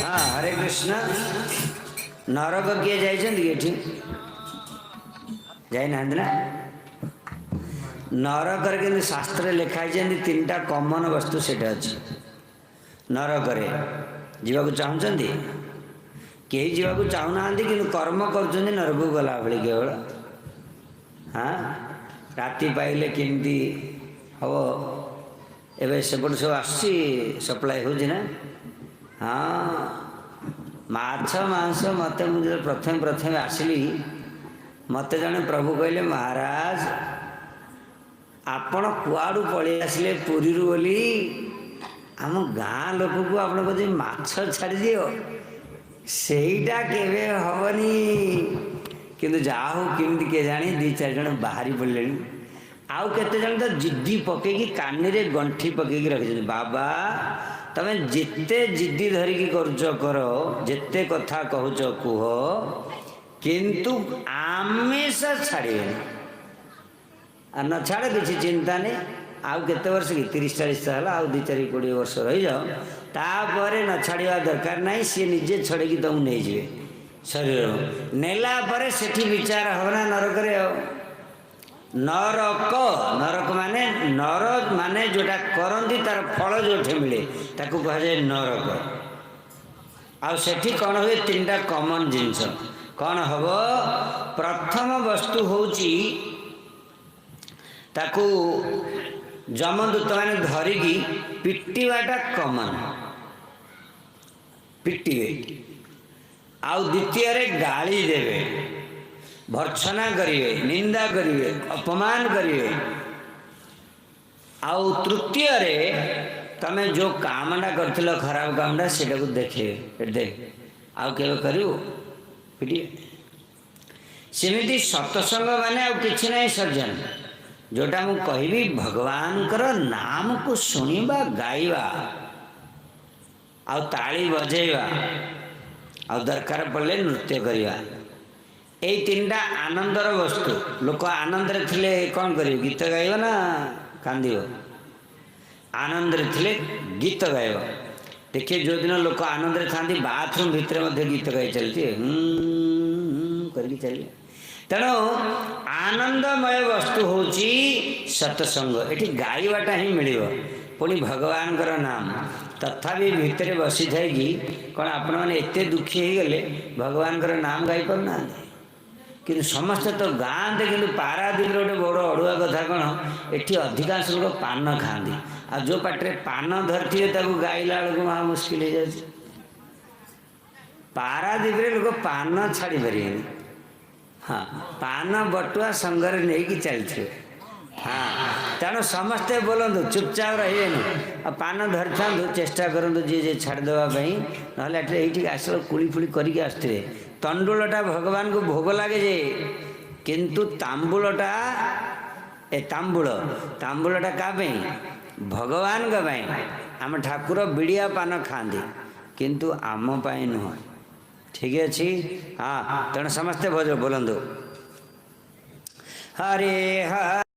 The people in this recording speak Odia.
ହଁ, ହରେ କୃଷ୍ଣ। ନରକ କିଏ ଯାଇଛନ୍ତି କି ଏଠି? ଯାଇନାହାନ୍ତି ନା? ନରକରେ କିନ୍ତୁ ଶାସ୍ତ୍ରରେ ଲେଖା ହେଇଛନ୍ତି, ତିନିଟା କମନ ବସ୍ତୁ ସେଟା ଅଛି। ନରକରେ ଯିବାକୁ ଚାହୁଁଛନ୍ତି? କେହି ଯିବାକୁ ଚାହୁଁନାହାନ୍ତି, କିନ୍ତୁ କର୍ମ କରୁଛନ୍ତି ନରକକୁ ଗଲା ଭଳି କେବଳ। ହଁ, ରାତି ପାଇଲେ କେମିତି ହବ? ଏବେ ସେପଟୁ ସବୁ ଆସୁଛି, ସପ୍ଲାଏ ହେଉଛି ନା? ହଁ, ମାଛ ମାଂସ। ମୋତେ, ମୁଁ ଯେତେବେଳେ ପ୍ରଥମେ ପ୍ରଥମେ ଆସିଲି, ମୋତେ ଜଣେ ପ୍ରଭୁ କହିଲେ, "ମହାରାଜ, ଆପଣ କୁଆଡ଼ୁ ପଳେଇ ଆସିଲେ ପୁରୀରୁ ବୋଲି ଆମ ଗାଁ ଲୋକକୁ ଆପଣ କହୁଛନ୍ତି ମାଛ ଛାଡ଼ିଦିଅ, ସେଇଟା କେବେ ହବନି।" କିନ୍ତୁ ଯାହା ହଉ, କେମିତି କିଏ ଜାଣି ଦୁଇ ଚାରି ଜଣ ବାହାରି ପଡ଼ିଲେଣି। ଆଉ କେତେ ଜଣ ତ ଜିଦ୍ଦି ପକେଇକି, କାନିରେ ଗଣ୍ଠି ପକେଇକି ରଖିଛନ୍ତି, "ବାବା, ତମେ ଯେତେ ଜିଦ୍ଦି ଧରିକି କରୁଛ କର, ଯେତେ କଥା କହୁଛ କୁହ, କିନ୍ତୁ ଆମିଷ ଛାଡ଼ିବେନି।" ଆଉ ନ ଛାଡ଼, କିଛି ଚିନ୍ତା ନେଇ। ଆଉ କେତେ ବର୍ଷ କି, 30-40 ହେଲା, ଆଉ 2, 4, 20 ବର୍ଷ ରହିଯାଅ। ତାପରେ ନ ଛାଡ଼ିବା ଦରକାର ନାହିଁ, ସିଏ ନିଜେ ଛଡ଼େଇକି ତମକୁ ନେଇଯିବେ ଶରୀରରୁ। ନେଲା ପରେ ସେଠି ବିଚାର ହେବ ନା ନରକରେ। ଆଉ ନରକ, ନରକ ମାନେ ନର ମାନେ ଯେଉଁଟା କରନ୍ତି, ତାର ଫଳ ଯେଉଁଠି ମିଳେ, ତାକୁ କୁହାଯାଏ ନରକ। ଆଉ ସେଠି କ'ଣ ହୁଏ? ତିନିଟା କମନ୍ ଜିନିଷ କ'ଣ ହବ? ପ୍ରଥମ ବସ୍ତୁ ହେଉଛି, ତାକୁ ଯମଦୂତମାନେ ଧରିକି ପିଟିବାଟା କମନ୍, ପିଟିବେ। ଆଉ ଦ୍ୱିତୀୟରେ ଗାଳି ଦେବେ, ଭର୍ତ୍ସନା କରିବେ, ନିନ୍ଦା କରିବେ, ଅପମାନ କରିବେ। ଆଉ ତୃତୀୟରେ ତମେ ଯେଉଁ କାମଟା କରିଥିଲ, ଖରାପ କାମଟା, ସେଇଟାକୁ ଦେଖେଇବେ, "ଏଠି ଦେଖ, ଆଉ କେବେ କରିବୁ?" ପିଟିବେ। ସେମିତି ସତସଙ୍ଗ ମାନେ ଆଉ କିଛି ନାହିଁ ସଜ୍ଜନ, ଯେଉଁଟା ମୁଁ କହିବି, ଭଗବାନଙ୍କର ନାମକୁ ଶୁଣିବା, ଗାଇବା ଆଉ ତାଳି ବଜେଇବା, ଆଉ ଦରକାର ପଡ଼ିଲେ ନୃତ୍ୟ କରିବା। ଏଇ ତିନିଟା ଆନନ୍ଦର ବସ୍ତୁ। ଲୋକ ଆନନ୍ଦରେ ଥିଲେ କ'ଣ କରିବେ? ଗୀତ ଗାଇବ ନା କାନ୍ଦିବ? ଆନନ୍ଦରେ ଥିଲେ ଗୀତ ଗାଇବ। ଦେଖିବେ, ଯେଉଁଦିନ ଲୋକ ଆନନ୍ଦରେ ଥାନ୍ତି, ବାଥରୁମ୍ ଭିତରେ ମଧ୍ୟ ଗୀତ ଗାଇ ଚାଲିଥିବେ, ହୁଁ କରିକି ଚାଲିବେ। ତେଣୁ ଆନନ୍ଦମୟ ବସ୍ତୁ ହେଉଛି ସତସଙ୍ଗ। ଏଠି ଗାଇବାଟା ହିଁ ମିଳିବ, ପୁଣି ଭଗବାନଙ୍କର ନାମ। ତଥାପି ଭିତରେ ବସିଥାଇକି କ'ଣ ଆପଣମାନେ ଏତେ ଦୁଃଖୀ ହେଇଗଲେ, ଭଗବାନଙ୍କର ନାମ ଗାଇପାରୁନାହାନ୍ତି? କିନ୍ତୁ ସମସ୍ତେ ତ ଗାଆନ୍ତି, କିନ୍ତୁ ପାରାଦ୍ୱୀପରେ ଗୋଟେ ବଡ଼ ଅଡ଼ୁଆ କଥା କ'ଣ, ଏଠି ଅଧିକାଂଶ ଲୋକ ପାନ ଖାଆନ୍ତି। ଆଉ ଯେଉଁ ପାଟିରେ ପାନ ଧରିଥିବେ, ତାକୁ ଗାଇଲା ବେଳକୁ ମହା ମୁସ୍କିଲ ହେଇଯାଉଛି। ପାରାଦ୍ୱୀପରେ ଲୋକ ପାନ ଛାଡ଼ି ପାରିବେନି। ହଁ, ପାନ ବଟୁଆ ସଙ୍ଗରେ ନେଇକି ଚାଲିଥିବେ। ହଁ, ତେଣୁ ସମସ୍ତେ ବୋଲନ୍ତୁ, ଚୁପଚାପ ରହିବେନି। ଆଉ ପାନ ଧରିଥାନ୍ତୁ, ଚେଷ୍ଟା କରନ୍ତୁ ଯିଏ ଯିଏ ଛାଡ଼ିଦେବା ପାଇଁ। ନହେଲେ ଏଠି ଏଇଠିକି ଆସିଲେ କୁଳି ଫୁଳି କରିକି ଆସୁଥିବେ। ତଣ୍ଡୁଳଟା ଭଗବାନଙ୍କୁ ଭୋଗ ଲାଗେ ଯେ, କିନ୍ତୁ ତାମ୍ବୁଳଟା, ଏ ତାମ୍ବୁଳ, ତାମ୍ବୁଳଟା କାହା ପାଇଁ? ଭଗବାନଙ୍କ ପାଇଁ। ଆମ ଠାକୁର ବିଡ଼ିଆ ପାନ ଖାଆନ୍ତି, କିନ୍ତୁ ଆମ ପାଇଁ ନୁହଁ। ଠିକ ଅଛି। ହଁ, ତେଣୁ ସମସ୍ତେ ଭଜ ବୋଲନ୍ତୁ, ହରେ ହରେ।